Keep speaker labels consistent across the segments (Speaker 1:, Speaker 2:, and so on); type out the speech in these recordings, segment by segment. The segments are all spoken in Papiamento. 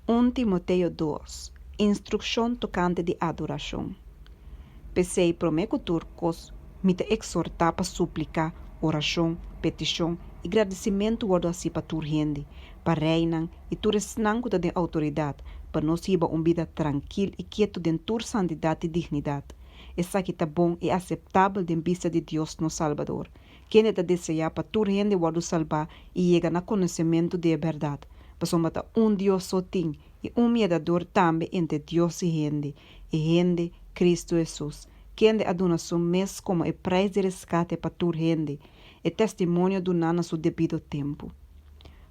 Speaker 1: Un Timoteo dos, Instrukshon tokante di adorashon. P'esei, promé ku tur kos, mi ta eksortá pa supliká, orashon, petishon i gradisimentu wòrdu hasí pa tur hende, pa reinan i tur esnan ku ta den outoridat, pa nos hiba un bida trankil i ketu den tur santidat i dignidat. Esaki ta bon i aseptabel den bista di Dios nos Salbador, kende ta deseá pa tur hende wòrdu salbá i yega na konosementu di e bèrdat, pasobra ta un Dios so tin i un Miedador tambe entre Dios i hende, e hende, Kristu Hesus, kende a duna su mes komo e preis di reskate pa tur hende, e testimonio duná na su debido tempu.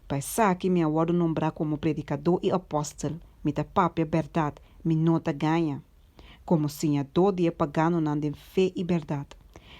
Speaker 1: Pa esaki mi a wòrdu nombrá komo predikadó i apòstel, mi ta papia bèrdat, mi no ta gaña. komo siñadó di e paganonan den fe i bèrdat.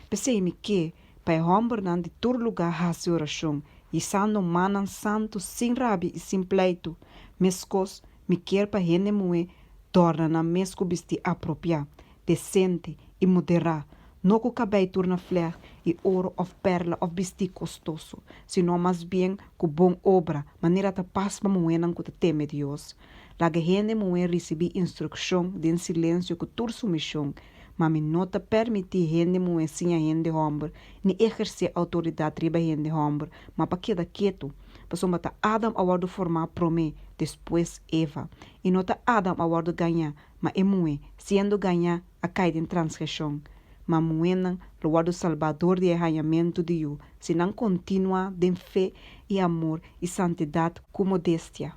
Speaker 1: P'esei mi ke pa e hòmbernan di tur lugá hasi orashon, hisando mannan santu sin rabia i sin pleitu. Meskos, mi kier pa hende muhé dòrna nan mes ku bistí apropiá, desente i moderá, no ku kabei tur na flèg i oro òf pèrla òf bistí kostoso, sino mas bien ku bon obra, manera ta pas pa muhénan ku ta teme Dios. Laga hende muhé risibí instrukshon den silensio ku tur sumishon, ma mi no ta permití hende muhé siña hende hòmber ni ehersé outoridat riba hende hòmber, ma pa keda ketu. Pasobra ta Adam a wòrdu formá promé, despues Eva. I no ta Adam a wòrdu gañá, ma e muhé, siendo gañá, a kai den transgreshon. Ma muhénan lo wòrdu salbá dor di e hañamentu di yu, si nan kontinuá den fe i amor i santidat ku modestia.